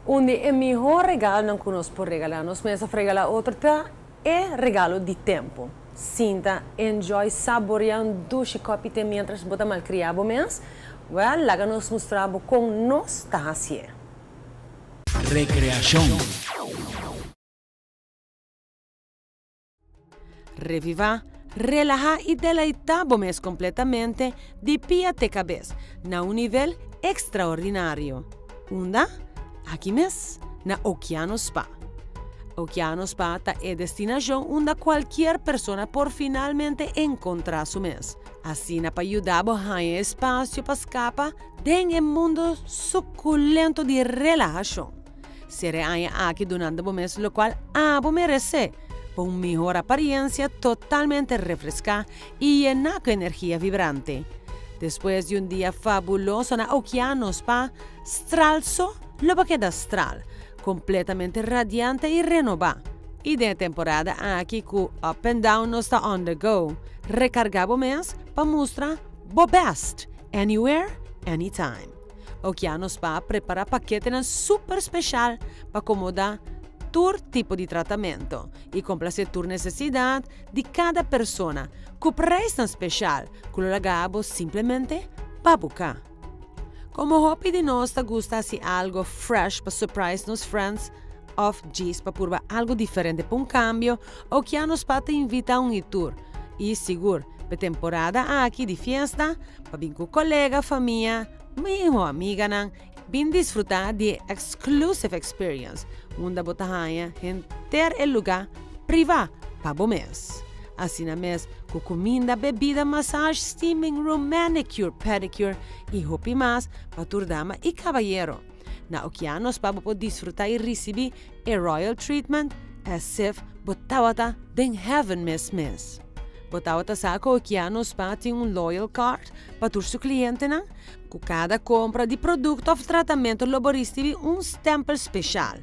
Un di e mihó regalonan ku nos por regalá nos mes òf regalá otro ta e regalo di tempu. Sinta, enjoy, saboreá un dushi kòpi te miéntras bo ta malkriá bo mes. Wèl, laga nos mustra bo kon nos ta hasié. Rekreashon. Revivá, relahá i deleitá bo mes kompletamente di pia te kabes na un nivel ekstraordinario. Unda? Aki mes, na Okeanos Spa. Okeanos Spa ta e destinashon unda kualkier persona por finalmente enkontrá su mes. Asina pa yuda bo haña espasio pa skapa den e mundo sukulento di relahashon. Sera e aña aki dunando bo mes lokual abo meresé, pa un mihor apariencia totalmente refreská i yená ku energia vibrante. Despues di un dia fabuloso na Okeanos Spa, stral so lo bo keda stral, kompletamente radiante i renobá. I den e temporada aki ku Up and Down nos ta on the go, rekargá bo mes pa mustra bo best, anywhere, anytime. Okeanos Spa a prepara paketenan super special pa acomoda tur tipo di tratamento y complace tur necesidad di cada persona cu prijsnan special cu lo laga bo simplemente babuca. Como hopi di nos ta gusta haci algo fresh pa surprise nos friends of djis pa purba algo diferente pa un cambio, Okeanos Spa ta invita un y tur y sigur p'e temporada aki di fiesta pa bin cu colega, famia, miho amiganan bin disfruta di e exclusive experience unda bo ta haña henter e luga priva pa bo mes. Asina mes cu cuminda, bebida, massage, steaming room, manicure, pedicure y hopi mas pa tur dama y cabayero. Na Okeanos pa bo por disfruta y ricibi e royal treatment as if bo tabata den heaven mes mes. Bo tabata sa cu Okeanos Spa tin un loyal card pa tur su clientenan? Cu cada compra di producto of tratamento lo bo ricibi un stempel special.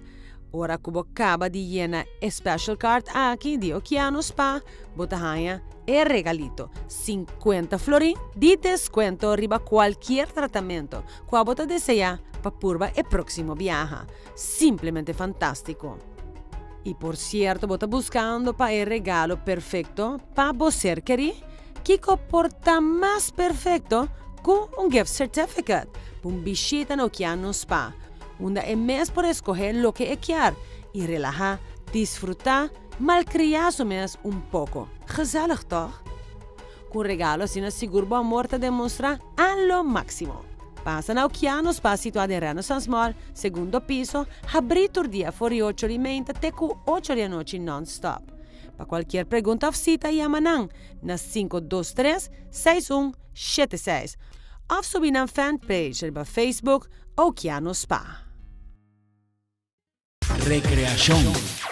Ora cu bo caba di yena e special card aki di Okeanos Spa, bo ta haña e regalito, 50 florin di descuento riba cualkier tratamento cu abo ta desea pa purba e proximo biaha. Simplemente fantástiko! I por sierto bo ta buskando pa e regalo perfekto pa bo ser kerí? Kiko por ta mas perfekto ku un gift certificate pa un bishita na Okeanos Spa, unda e mes por eskohé loke e kier i relahá, disfrutá, malkriá su mes un poko. Gezellig tòg? Ku un regalo asina sigur bo amor ta demostrá a lo máksimo. Pasa na Okeanos Spa situá den Renaissance Mall, segundo piso, habrí tur dia for di ocho di meinta te ku ocho di anochi non-stop. Pa kualkier pregunta òf sita yama nan na 523 6176 òf subi nan fanpage riba Facebook Okeanos Spa. Rekreashon.